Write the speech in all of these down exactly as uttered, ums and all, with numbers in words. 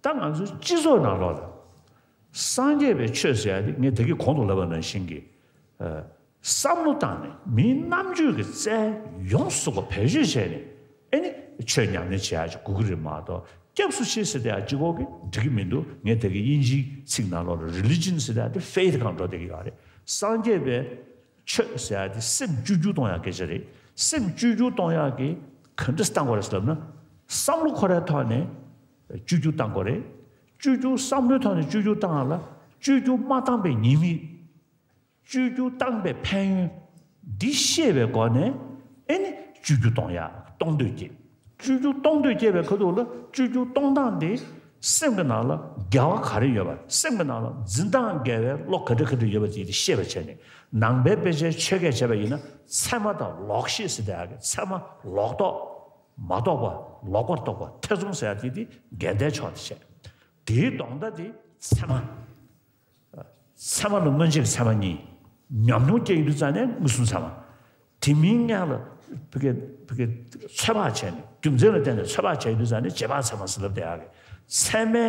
ད་ང་ཚོའི་སྤྱི་ཚོགས་ནང་ལོགས་ལ་སངས་རྒྱས་པའི་ཆོས་ཟེར་ཡ་དེ་ངས་ད་གིན་གོང་དུ་ལབ་པ་ནང་བཞིན་གྱི། ཨ། བསམ་བློ་བཏང་ནས་མིའི་རྣམ་དཔྱོད་ཀྱི་རྩལ་ཡོངས་སུ་རྫོགས་པ་བེད་སྤྱོད་བྱས་ནས་ཨེ་ནི་ཆོས་ཉམས་ལེན་བྱེད་ཡ་ཅིག་དགོས་ཀྱི་རེད་མ་གཏོགས། སྐྱབས་སུ་མཆི་ཟེར་དེ་ཡང་གཅིག་པོ་གིས་འགྲིག་གི་མི་འདུག་ངས་དེ་གི་དབྱིན་ཇིའི་ཚིག་ནང་ལོགས་ལ་རི་ལི་ཇན་ཟེར་དེ་ཡང་དེ་ཕེ་ཐི་སྒང་འགྲོ་བསྡད་ཀྱི་ཡོད་རེད། སངས་རྒྱས་པའི་ཆོས་ཟེར་ཡ་དེ་སེམས་བཅོས་བསྒྱུར་གཏོང་ཡ་སྐད་ཆ་རེད། སེམས་བཅོས་བསྒྱུར་གཏོང་ཡ་གི་ག་འདྲ་བཏང་དགོས་རེད་ཟེར་ལབ་ན། བསམ་བློ་ཁོ་རའི་ཐོག་ནས་བཅོས་བསྒྱུར་བཏང་དགོས་རེད། བཅོས་བསྒྱུར་བསམ་བློའི་ཐོག་ནས་བཅོས་བསྒྱུར་བཏང་ཡ་ལ། བཅོས་བསྒྱུར་མ་བཏང་པའི་ཉེས་དམིགས། བཅོས་བསྒྱུར་བཏང་པའི་ཕན་ཡོན་འདི་ཤེས་པའི་སྒོ་ནས་ཨེ་ནི་བཅོས་བསྒྱུར་གཏོང་ཡ་གཏོང་འདོད་སྐྱེས། བཅོས་བསྒྱུར་གཏོང་འདོད་སྐྱེས་པའི་ཁ་ཐུག་ལ་བཅོས་བསྒྱུར་གཏོང་སྟངས་དེ་སེམས་ཀྱི་ནང་ལ་འགལ་བ་ག་རེ་ཡོད་པ། སེམས་ཀྱི་ནང་ལ་འཛིན་སྟངས་འགལ་བའི་བློ་ག་འདྲ་ག་འདྲ་ཡོད་པ་དེ་དེ་ཤེས་པ་བྱས་ནས། ནང་པའི་དཔེ་ཆའི་ཆོས་སྐད་བྱས་པ་ཡིན་ན་ཚད་མ་དང་ལོག་ཤེས་ཟེར་དེ་ཡ་གི་ཚད་མ་ལོག་རྟོག་མ་རྟོགས་པ། ལོག་པར་རྟོག་པ། ཐེ་ཚོམ་ཟེར་ཡ་དེ་དེ་འགལ་ཟླའི་ཕྱོགས་དེ་བྱས། དེའི་ལྡོག་ཟླ་དེ་ཚད་མ། ཚད་མ་ལ་མངོན་རྗེས་ཀྱི་ཚད་མ་གཉིས། ཉམས་མྱོང་སྐྱེ་ཡོང་དུས་ཙང་ནས་མངོན་སུམ་ཚད་མ། དེ་མིན་སྔོན་ལ་ཕ་གི་ཕ་གི་ཚོད་དཔག་བྱས་ནས། རྒྱུ་མཚན་ལ་བརྟེན་ནས་ཚོད་དཔག་བྱས་ཡོང་དུས་ཙང་ནས་རྗེས་དཔག་ཚད་མ་ཟེར་ལབ་བསྡད་ཡག་གི། ཚད་མའི་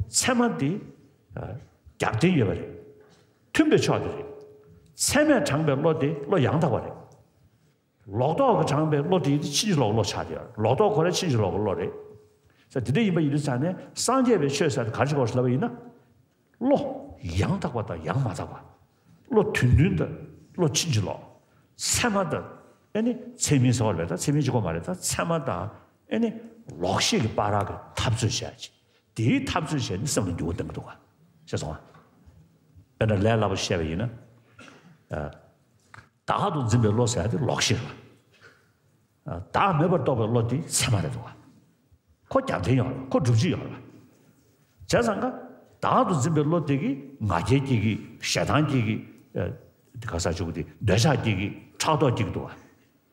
ཚད་མ་དེ་རྒྱབ་རྟེན་ཡོད་པ་རེད། མཐུན་པའི་ཕྱོགས་དེ་རེད། ཚད་མས་དྲངས་པའི་བློ་དེ་བློ་ཡང་དག་པ་རེད། ལོག་རྟོག་གིས་དྲངས་པའི་བློ་དེ་ཕྱིན་ཅི་ལོག་གི་བློ་ཆགས་བསྡད་ཡོད། ལོག་རྟོག་ཁོ་རང་ཕྱིན་ཅི་ལོག་གི་བློ་རེད། ས་དེ་འདྲ་ཡིན་པ་ཡིན་དུས་ཙང་ནས་སངས་རྒྱས་པའི་ཆོས་ཟེར་དེ་ག་རེ་བྱེད་དགོས་ཟེར་ལབ་པ་ཡིན་ན། བློ་ཡང་དག་པ་དང་ཡང་མ་དག་པ། བློ་དོན་མཐུན་དང་བློ་ཕྱིན་ཅི་ལོག་ཚད་མ་དང་ཨེ་ནི་ཚད་མིན་ཟེར་བ་རེད་ད། ཚད་མིན་གཅིག་པོ་མ་རེད་ད། ཚད་མ་དང་ཨེ་ནི་ལོག་ཤེས་ཀྱི་བར་གྱི་འཐབ་རྩོད་བྱ་ཡ་ཅིག་དེའི་འཐབ་རྩོད་བྱས་ནས་སེམས་ལ་འགྱུར་བ་གཏོང་གི་འདུག་ག་ཤེས་སོང་ང་། དཔེར་ན་ལས་སླ་པོ་བཤད་པ་ཡིན་ན། ཨ། བདག་ཏུ་འཛིན་པའི་བློ་ཟེར་ཡ་དེ་ལོག་ཤེས་རེད་པ། བདག་མེད་པར་རྟོགས་པའི་བློ་དེ་ཚད་མ་རེད་འདུག་ག་ཁོ་རྒྱབ་རྟེན་ཡོད་རེད། ཁོ་སྒྲུབ་བྱེད་ཡོད་རེད་པ། བྱས་ཙང་ཀ་བདག་ཏུ་འཛིན་པའི་བློ་དེ་གིས་ང་རྒྱལ་སྐྱེ་གི། ཞེ་སྡང་སྐྱེ་གི། ཨ། དེ་ག་ས་ཆུ་གི་དེ་འདོད་ཆགས་སྐྱེ་གི། ཕྲག་དོག་སྐྱེ་གི་འདུག་ག་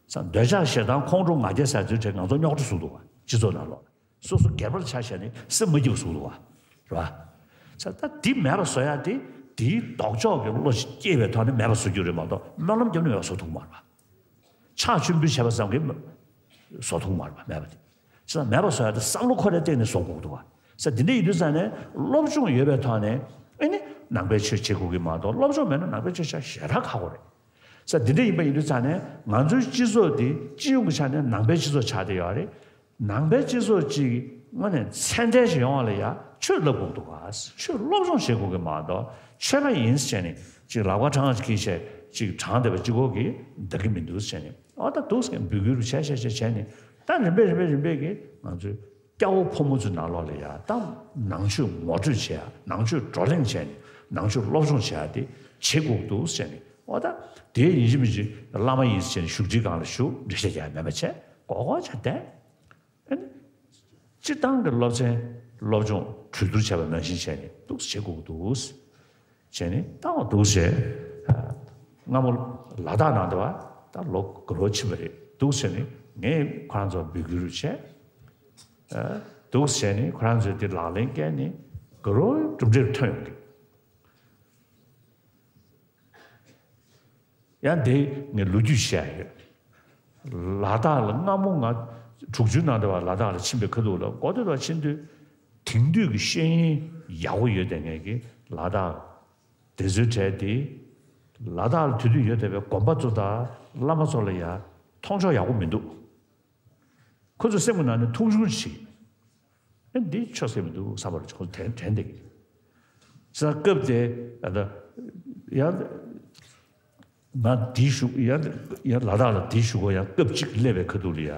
ས་འདོད་ཆགས་ཞེ་སྡང་ཁོང་ཁྲོ་ང་རྒྱལ་ཟེར་ཚོའི་གྲས་ང་ཚོ་རྙོག་དྲ་བཟོ་འདུག་ག་སྤྱི་ཚོགས་ནང་ལོགས་ལ། སོ་སོ་སྒེར་པར་ཆ་བཞག་ནས་སེམས་མ་སྐྱིད་པ་བཟོ་འདུག་ག་རེད་པ། ས་ད་འདི་མེད་པ་བཟོ་ཡ་དེ་དེའི་ལྡོག་ཕྱོགས་ཀྱི་བློ་སྐྱེས་པའི་ཐོག་ནས་མེད་པ་བཟོ་རྒྱུ་རེད་མ་གཏོགས། སྨོན་ལམ་བརྒྱབ་ནས་མེད་པ་བཟོ་ཐུབ་ཀྱི་མ་རེད་པ། ཕྱག་མཆོད་འབུལ་བྱས་པ་ཙམ་གྱིས་བཟོ་ཐུབ་ཀྱི་མ་རེད་པ། མེད་པ་དེ། ས་མེད་པ་བཟོ་ཡ་དེ་བསམ་བློ་ཁོ་རའི་སྟེང་ནས་བཟོ་དགོས་འདུག་ག་ས་དེ་འདྲ་ཡིན་དུས་ཙང་ནས་སློབ་སྦྱོང་ཡོད་པའི་ཐོག་ནས་ཨེ་ནི་ནང་པའི་ཆོས་བྱེད་དགོས་ཀྱི་མ་གཏོགས། སློབ་སྦྱོང་མེད་ན་ནང་པའི་ཆོས་བྱ་ཞེ་དྲག་ཁག་པོ་རེད། ས་འདི་འདྲ་ཡིན་པ་ཡིན་དུས་ཙང་ནས་ང་ཚོའི་སྤྱི་ཚོགས་འདི་སྤྱི་ཡོངས་ཀྱི་ཆ་ནས་ནང་པའི་སྤྱི་ཚོགས་ཆགས་བསྡད་ཡོད་རེད། ནང་པའི་སྤྱི་ཚོགས་ཅིག་དངོས་གནས་ཚད་ལྡན་ཞིག་ཡོང་བ་ལ་ཡ་ཆོས་བསླབ་དགོས་འདུག་ག་ཆོས་སློབ་སྦྱོང་བྱེད་དགོས་ཀྱི་མ་གཏོགས། ཆོས་པ་ཡིན་ཟེར་ནས་ཅིག་ལག་པ་གྲངས་ཅིག་གིས་བྱས་ཅིག་དྲངས་བསྡད་པ་གཅིག་པོ་གིས་འདང་གི་མི་འདུག་ཟེར་ནས། ཨོ་ད་འདུག་ཟེར་འབོད་སྐུལ་བྱས་བྱས་བྱས་བྱས་ནས། ད་རིམ་པས་རིམ་པས་རིམ་པས་ཀྱིས་ང་ཚོའི་སྐྱ་བོ་ཕོ་མོ་ཚོའི་ནང་ལོགས་ལ་ཡ་ད་ནང་ཆོས་ངོ་སྤྲོད་བྱེད་ཡ། ནང་ཆོས་བགྲོ་གླེང་བྱས་ནས་ནང་ཆོས་སློབ་སྦྱོང་བྱེད་ཡ་དེ་བྱེད་དགོས་འདུག་ཟེར་ནས། འོ་ད་དེ་ཡིན་གཅིག་མིན་གཅིག་བླ་མ་ཡིན་ཟེར་ནས་བཞུགས་ཁྲིའི་སྒང་ལ་བཞུགས། འགྲེལ་བཤད་རྒྱག་ཡ་མེད་པ་བྱས། གོ་གོ་བྱས་བསྡད། ཨ་ནི་སྤྱིར་བཏང་གི་སློབ་ཚན་སློབ་སྦྱོང་གྲོས་བསྡུར་བྱས་པ་ནང་བཞིན་བྱས་ནས་འདུག་སེ་བྱེད་དགོས་འདུག་ཟེར་ནས། ད་འོ་འདུག་སེ་སྔ་མོ་ལ་དྭགས་ནང་དུ་བ་ད་ལོ་དགུ་ལོ་ཕྱིན་པ་རེད། འདུག་སེ་ནས་ངས་ཁོ་རང་ཚོ་འབོད་སྐུལ་བྱས། འདུག་སེ་ནས་ཁོ་རང་ཚོས་དེ་ལག་ལེན་བཀལ་ནས་དགུ་ལོ་གྲུབ་འབྲས་ཐོན་ཡོང་གི། ཡང་དེ་ངས་ལོ་རྒྱུས་བཤད་ཡོད། ལ་དྭགས་ལ་སྔ་མོ་ང་དྲུག་ཅུའི་ནང་དུ་བ་ལ་དྭགས་ལ་ཕྱིན་པའི་ཁ་ཐུག་ལ་མགོ་སྟོད་ལ་ཕྱིན་དུས། དེང་དུས་ཀྱི་ཤེས་ཡོན་ཡག་པོ་ཡོད་དེ་ངས་ཀྱི་ལ་དྭགས་དེ་ཚོའི་གྲས་དེ། ལ་དྭགས་ལ་དེ་དུས་ཡོད་བསྡད་པའི་དགོན་པ་ཚོ་དང་བླ་མ་ཚོ་ལ་ཡ་མཐོང་ཕྱོགས་ཡག་པོ་མི་འདུག་ཁོ་ཚོ་སེམས་ཀྱི་ནང་ནས་མཐོང་ཆུང་བྱེད། ཨེ་འདི་ཆོས་སྐད་མི་འདུག་བསམ་པ་རེད། ཁོ་ཚོ་དྲན་དྲན་བསྡད་ཀྱི། ས་སྐབས་དེ་ཨ་ད་ཡང་ང་དེའི་གཞུག་ཡང་ཡང་ལ་དྭགས་ལ་དེའི་གཞུག་གུ་ཡང་སྐབས་གཅིག་སླེབས་པའི་ཁ་ཐུག་ལ་ཡ།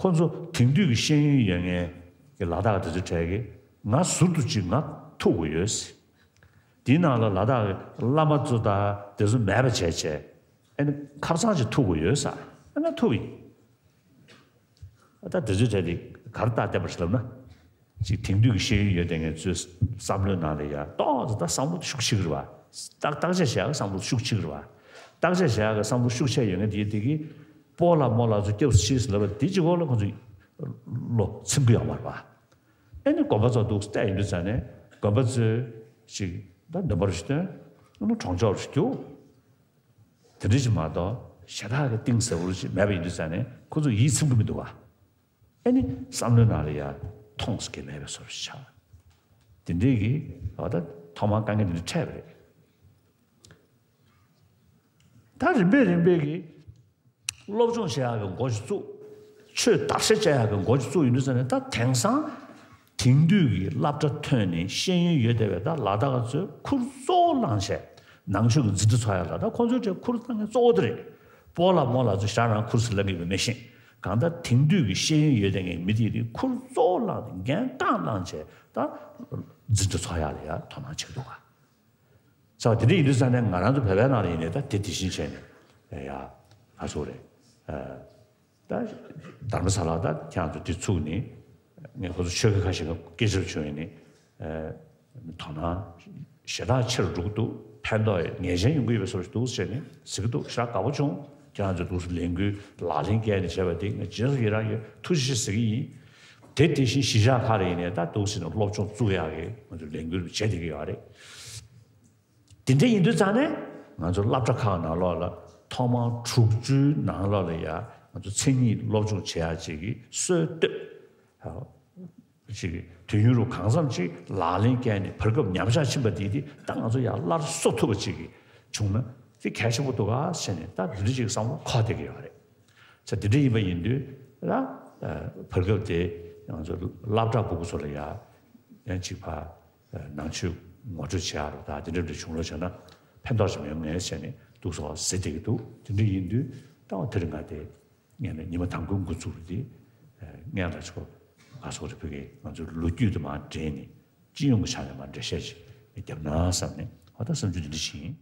ཁོ་ཚོ་དེང་དུས་ཀྱི་ཤེས་ཡོན་ཡོད་མཁན་གྱི་ལ་དྭགས་དེ་ཚོ་གྲས་ཀྱིས་ང་ཟུར་དུ་ཅིག་ང་ཐུག་དགོས་ཡོད་ཟེར། དེའི་ནང་ལ་ལ་དྭགས་ཀྱི་བླ་མ་ཚོ་དང་དེ་ཚོ་མེད་པ་བྱས་བྱས། ཨ་ནི་ཁབ་ཚང་ཅིག་ཐུག་དགོས་ཡོད་ཟེར། ཨ་ང་ཐུག་ཡིན། ད་དེ་ཚོའི་གྲས་དེ་ག་རེ་རྟགས་བསྟན་པ་རེད་ལབ་ན། ཅིག་དེང་དུས་ཀྱི་ཤེས་ཡོན་ཡོད་དེ་ངས་ཚོའི་བསམ་བློའི་ནང་ལ་ཡ་ཏོག་ཙམ་ད་བསམ་བློ་ཤུགས་ཆེ་གི་རེད་པ། བརྟག་བརྟག་དཔྱད་བྱེད་ཡག་གི་བསམ་བློ་ཤུགས་ཆེ་གི་རེད་པ། བརྟག་དཔྱད་བྱེད་ཡག་གི་བསམ་བློ་ཤུགས་ཆེ་ཡོད་མཁན་དེ་དེ་གིས་སྤོ་ལགས་རྨོ་ལགས་ཚོ་སྐྱབས་སུ་མཆི་ཟེར་ལབ་པ་དེ་གཅིག་པོ་ལ་ཁོང་ཚོ་བློ་ཚིམ་གི་ཡོད་མ་རེད་པ། ཨེ་ནི་དགོན་པ་ཚོ་འདུག་བལྟས་ཡིན་དུས་ཙང་ནས་དགོན་པ་ཚོས་ཅིག་ད་འདོན་པ་རུ་ཞིག་བཏོན། ཨ་ནི་གྲོང་ཆོག་རུ་ཞིག་རྒྱུགས། དེ་འདྲ་ཞིག་མ་གཏོགས་ཞེ་དྲག་གི་གཏིང་ཟབ་པོ་ཞིག་མེད་པ་ཡིན་དུས་ཙང་ནས་ཁོ་ཚོ་ཡིད་ཚིམ་གི་མི་འདུག་བ། ཨེ་ནི་བསམ་བློའི་ནང་ལ་ཡ་མཐོང་ས་གི་མེད་པའི་བཟོ་འདྲ་ཞིག་ཆགས། དེ་འདྲའི་གི་འོ་ད་ཐོག་མར་དཀའ་ངལ་དེ་འདྲ་འཕྲད་པ་རེད། ད་རིམ་པས་རིམ་པས་ཀྱི་སློབ་སྦྱོང་བྱེད་ཡག་གི་འགོ་ཞིག་བཙུགས། ཆོས་དར་ཞིང་རྒྱས་ཡག་གི་འགོ་ཞིག་བཙུགས་ཡོང་དུས་ཙམ་ནས། ད་དེང་སང་དེང་དུས་ཀྱི་སློབ་གྲྭ་ཐོན་ནས་ཤེས་ཡོན་ཡོད་བསྡད་པའི་ད་ལ་དྭགས་ཚོས་ཁུར་གཙོ་བོ་བླངས་བྱས་ནང་ཆོས་ཀྱི་འཛིན་གྲྭ་ཚོགས་ཡག་ལ་ད་ཁོང་ཚོའི་གྲས་ཁུར་བཏང་མཁན་གཙོ་བོ་དེ་རེད། སྤོ་ལགས་རྨོ་ལགས་ཚོ་ཞེ་དྲག་རང་ཁུར་ཟེར་ལབ་ཀྱི་ཡོད་པ་མི་ཤེས། གང་ལྟར་དེང་དུས་ཀྱི་ཤེས་ཡོན་ཡོད་བསྡད་མཁན་མི་དེ་དེ་ཁུར་གཙོ་བོ་བླངས་ནས་འགན་རྐང་བླངས་བྱས་ད་འཛིན་གྲྭ་ཚོགས་ཡག་ལ་ཡ་དོ་སྣང་བྱེད་ཀྱི་འདུག་ག་ས་དེ་འདྲ་ཡིན་དུས་ཙང་ནས་ང་རང་ཚོ་བོད་པའི་ནང་ལ་ཡིན་ནའི་ད་དེ་དེ་བཞིན་བྱས་ནས་ཡ་ང་ཚོ་རེད། ད་དྷརྨ་ས་ལ་ད་ཁྱེད་རང་ཚོ་དེ་ཚུགས་ནས་ངས་ཁོ་ཚོ་ཆོས་དགེ་ཁ་ཤས་ཀྱི་སྐད་ཆ་བྱུང་ཡིན་ནི། དོ་སྣང་ཞེ་དྲག་ཆེ་རུ་འགྲོ་གི་འདུག་ཕན་ཐོགས་ངེས་ཅན་ཡོང་གི་ཡོད་པའི་བཟོ་ཞིག་འདུག་ཟེར་ནས་ཟེར་གི་འདུག་ཞེ་དྲག་དགའ་པོ་བྱུང་། ཁྱེད་རང་ཚོས་འདུག་སེ་ལས་འགུལ་ལག་ལེན་བཀལ་ནས་བྱས་པ་དེ་ངས་རྗེས་སུ་ཡི་རང་ཡོད། ཐུགས་རྗེ་ཆེ་ཟེར་གི་ཡིན། དེ་དེ་བཞིན་གཞིས་ཆགས་ཁག་རེ་ཡིན་ནའི་ད་འདུག་སེ་ནས་སློབ་སྦྱོང་བཙུགས་ཡག་གི་ང་ཚོ་ལས་འགུལ་བྱེད་བསྡད་ཀྱི་ཡོད་རེད། དེ་འདྲ་ཡིན་དུས་ཙང་ནས་ང་ཚོ་སློབ་གྲྭ་ཁག་ནང་ལོགས་ལ་ཐོག་མར་དྲུག་ཅུའི་ནང་ལོགས་ལ་ཡ་ང་ཚོ་མཚན་ཉིད་སློབ་སྦྱོང་བྱེད་ཡག་ཅིག་གི་སྲོལ་བཏོད། ཅིག་དུས་ཡུན་རུ་གང་འཚམ་ཅིག་ལག་ལེན་བཀལ་ནས་བར་སྐབས་ཉམས་ཆག་ཕྱིན་པ་དེ་དེ་ད་ང་ཚོ་ཡར་སླར་གསོ་ཐུབ་པ་ཅིག་གི་བྱུང་ན་དེ་གལ་ཆེན་པོ་འདུག་ག་ཟེར་ནས་ད་འདི་འདྲ་ཅིག་བསམ་བློ་འཁོར་བསྡད་ཀྱི་ཡོད་རེད། ས་དེ་འདྲ་ཡིན་པ་ཡིན་དུས་ལ་བར་སྐབས་དེ་ང་ཚོ་སློབ་གྲྭ་ཕྲུ་གུ་ཚོ་ལ་ཡ་ཡང་ཅིག་ཕ་ནང་ཆོས་ངོ་སྤྲོད་བྱེད་ཡག་རུ་ད་དེ་འདྲ་འདྲ་བྱུང་རོགས་བྱས་ན་ཕན་ཐོགས་ཅིག་མི་ཡོང་ངས་ཟེར་ནས་འདུག་སེ་ཟེར་བསྡད་ཀྱི་འདུག་དེ་འདྲ་ཡིན་དུས་ད་འོ་དེ་རིང་ང་དེ་ངས་ནས་ཉི་མ་དང་པོའི་འགོ་འཛུགས་རུ་དེ་ངས་ལ་ཆོ་ག་སོགས་རེ་ཕུལ་གི་ང་ཚོའི་ལོ་རྒྱུས་དུ་མ་འདྲེས་ནས་སྤྱི་ཡོངས་ཀྱི་ཆ་ནས་མ་འགྲེལ་བཤད་ཅིག་བརྒྱབ་ན་བསམ་ནས་འོ་ད་བསམ་ཚུལ་འདི་འདྲ་ཞིག་ཡིན།